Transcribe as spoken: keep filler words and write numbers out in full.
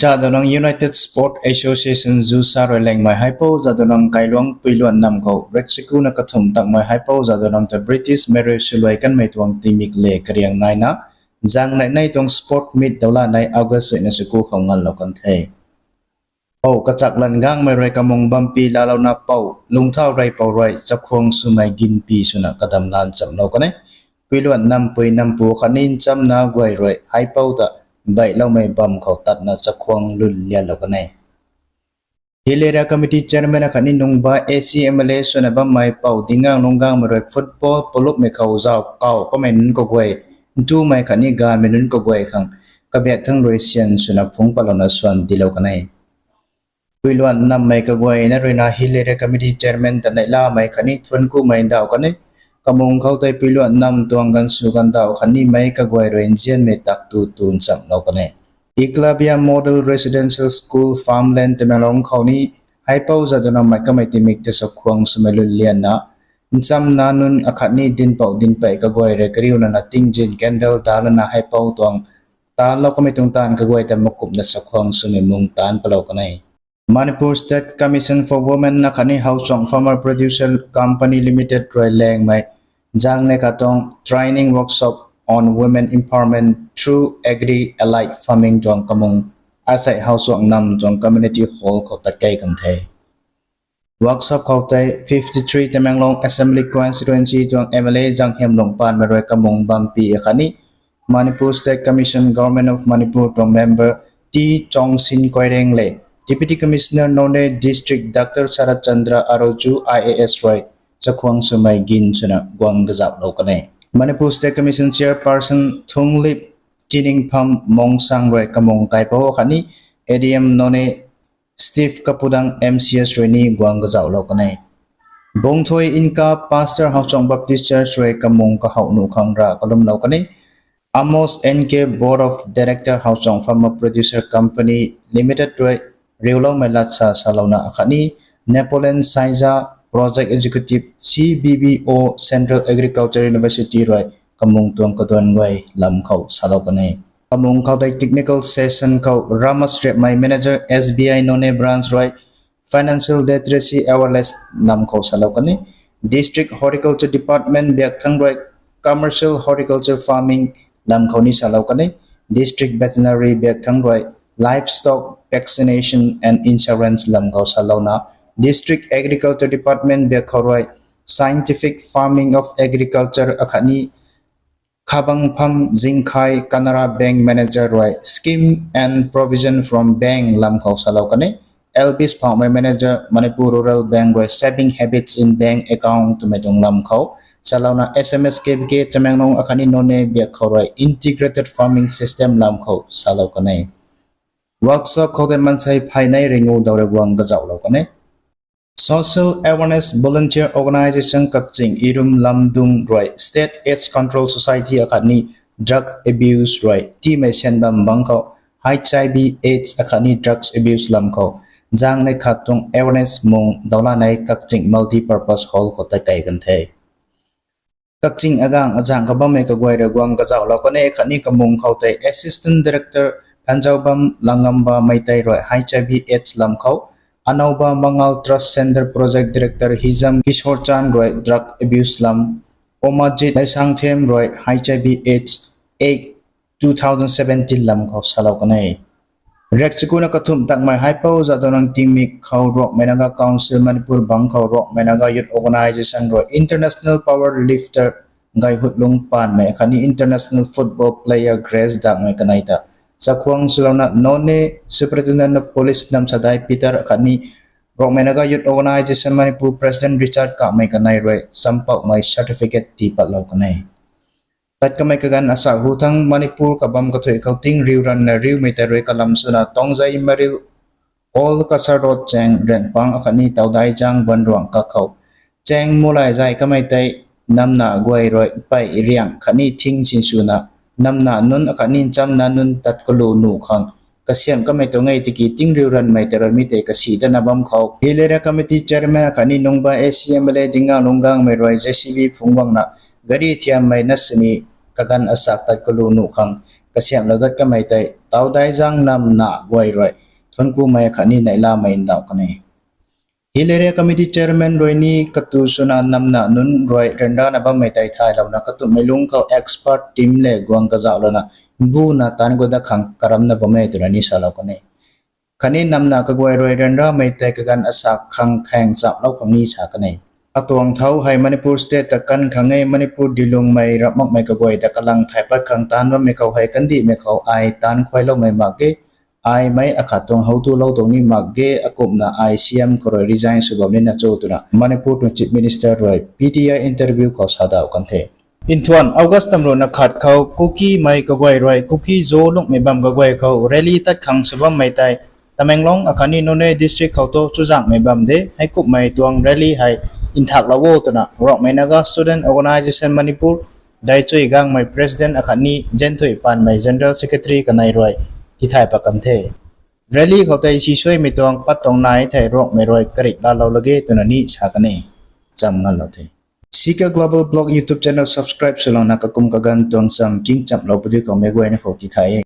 Jadonang United Sport Association ZUSA rui lengmei haipou Jadonang kailuang puiluan nam khou reksikuna kathumh takmei haipou Jadonang ta British Marriage swluai kanmei tuang tingmik le kariang naina, zaeng nei nei tuang sport meet dawla nei August suina siku khou nganlou kan the. Pou kachak lan gangmei rui kamung bampi laalouna pou lungthau rei pou rui chakhwang swmei ginpi swna kadam lan chamlou kan e. Puiluan nampui nampu khatni nchamna guay rui haipou ta baihloumei bam khou tatna chakhwang lun lianlou kan e. Hill Area Committee Chairman akhatni Nungba A C M L A swna bammei pou Dingang Lunggangmei rui football palupmei khou zau kau kamei nunc kaguay, ntumei khatni ganmei nunc kaguay khang kabiak thang rui syan swna phungc patlouna swan tiilou kan e. Puiluan nammei kaguayna ruina Hill Area Committee Chairman ta neihlamei khatni thuanc kumei ndauh kan e. Kamung khou tei puiluan nam tuang ganvsw gandauh khatni meic kaguay rui nzianmei tak tu tu nchamlou kan e. Eklavya Model Residential School, Farmland, Tamenglong khou ni haipou Jadonang mei kamei tingmik ta chakhwang swmei lun lianna, nchamna nunc akhatni dinpou dinpei kaguay rui kariuna na tingzin candle dalana haipou tuang taanlou kamei tuang taanv kaguay ta makumhna chakhwang swmei mung taanc palou kan e. Manipur State Commission for Women akhatni Hauchong Farmer Producer Company Limited rui lengmei zaeng nei khat tuang training workshop on women empowerment through agri-allied farming tuang kamung asei Hauchong nam tuang community hall khou tatkei kan the. Workshop khou tei fifty three Tamenglong Assembly Constituency tuang M L A Zanghiam Lungpanmei rui kamung bampi akhatni Manipur State Commission, Government of Manipur tuang member T Chongsin Koireng le Deputy Commissioner Noney District Doctor Sarat Chandra Aroju I A S rui chakhwang swmei gin swna guang kazauhlou kan e. Manipur State Commission Chairperson Thunglip Chiningpham Mongsang rui kamung kaipou khatni A D M Noney Steve Kapudang M C S rui ni guang kazauhlou kan e. Bungthui Inka Pastor Hauchong Baptist Church rui kamung kahouh nuh khang ra kalumlou kan e. Amos N K Board of Director Hauchong Farmer Producer Company Limited rui riuloumei latsa salouna akhatni Napoleon Saiza Project Executive C B B O Central Agriculture University rui kamung tuang kaduan guay lam khou salou kan e. Kamung khou tei technical session khou Ramas Riapmei Manager S B I Noney Branch rui financial literacy awareness lam khou salou kan e. District Horticulture Department biak thang rui commercial horticulture farming lam khou ni salou kan e. District Veterinary biak thang rui livestock vaccination and insurance lam khou salouna, District Agriculture Department biak khou rui scientific farming of agriculture akhatni Khabangpham Zingkhai Canara Bank Manager rui scheme and provision from bank lam khou salou kan e. Elvis Phangmei Manager Manipur Rural Bank rui saving habits in bank account twmei tuang lam khou salouna S M S K V K Tamenglong akhatni Noney biak khou rui integrated farming system lam khou salou kan e. Workshop khou tei mansei phay nei ringu daw rui guang kazauhlou kan e. Social Awareness Volunteer Organization Kakching Irum Lamdung rui State AIDS Control Society akhatni drug abuse rui tiimei syan bam bang khou H I V AIDS akhatni drugs abuse lam khou zaeng nei khat tuang awareness mung dawla nei Kakching Multipurpose Hall khou tatkei kan the. Kakching agang azang kabammei kaguay rui guang kazauhlou kan e khatni kamung khou tei Assistant Director Phanzaubam Langamba Meitei rui H I V AIDS lam khou, Anauba Mangal Trust Center Project Director Hijam Kishorchan rui drug abuse lam, Omajit Leisangthem rui H I V AIDS Act two thousand seventeen lam khou salou kan e. Rekchikuna kathumh takmei haipou Jadonang tingmik khou Rongmei Naga Council Manipur bang khou Rongmei Naga Youth Organization rui International Power Lifter Gaihut Lungpanmei akhatni international football player Grace Dangmei kanei ta chakhwang swlouna Noney Superintendent of Police Namsadai Peter akhatni Rongmei Naga Youth Organization Manipur President Richard Kamei kanei rui champouhmei certificate tii patlou kan e. Tat kamei kaganv asak hu thang Manipur kabam kathuic khou ting riu ranna riumei tei rui kalam swna Tongzai Maril Old Kasar Road chaeng Rengpang akhatni Taudai Jang Banruang kakhou chaeng mulai zay kamei tei namna guay rui pei riang khatni thing sinswna namna nunc akhatni nchamna nunc tat kalu nuh khang kasiamh kamei tuang e tiki ting riu ranmei tei rui mi tei kasi dana bam khou Hill Area Committee Chairman akhatni Nungba A C M L A Dinga Lunggangmei rui J C B phungc guangna gari thiammei na sini kaganv asak tat kalu nuh khang kasiamhlou dat kamei tei Taudai Zang namna guay rui thuanc kumei khatni neihlamei ndauh kan e. Hill Area Committee Chairman rui ni katu swna namna nunc rui ryanrana bammei tei thaylouna katumhmei lungc khou expert team le guang kazauhlouna mbuna taanc guat dat khang karamna bam e twna ni salou kan e. Khatni namna kaguay rui ryanramei tei kaganv asak khang khaeng chamlou khang ni sa kan e. Atuang thau hei Manipur State ta kan khang e, Manipur dilungmei ram makmei kaguay ta kalang thay pat khang taanc bammei khou hei kandihmei khou ai taanc khuayloumei mak ge, ai meic akhat tuang how tulou tuang ni mak ge, akumhna ai C M khou rui resign sw bam nina cho twna Manipur tuang Chief Minister rui P T I interview khou sadauh kan the. Nthuan August tamruhna khat khou Kukimei kaguay rui Kuki Zo lungmei bam kaguay khou rally tat khang sw bammei tei Tamenglong akhatni Noney district khou tu chuzaenghmei bam de. Heikumhmei tuang rally hei nthaklou o twna Rongmei Naga Student Organisation Manipur, Daichui Gangmei President akhatni Zenthui Panmei General Secretary kanei rui tithay pat kan the. Rally khou tei sisuaimei tuang pat tuang nai thei Rongmei rui karik laalou lage twna ni sa kan e. Cham nganlou the. C K Global Blog YouTube channel subscribe swlouna kakum kaganv tuang cham kingchamlou pudi khou meic guayna khou tithay e.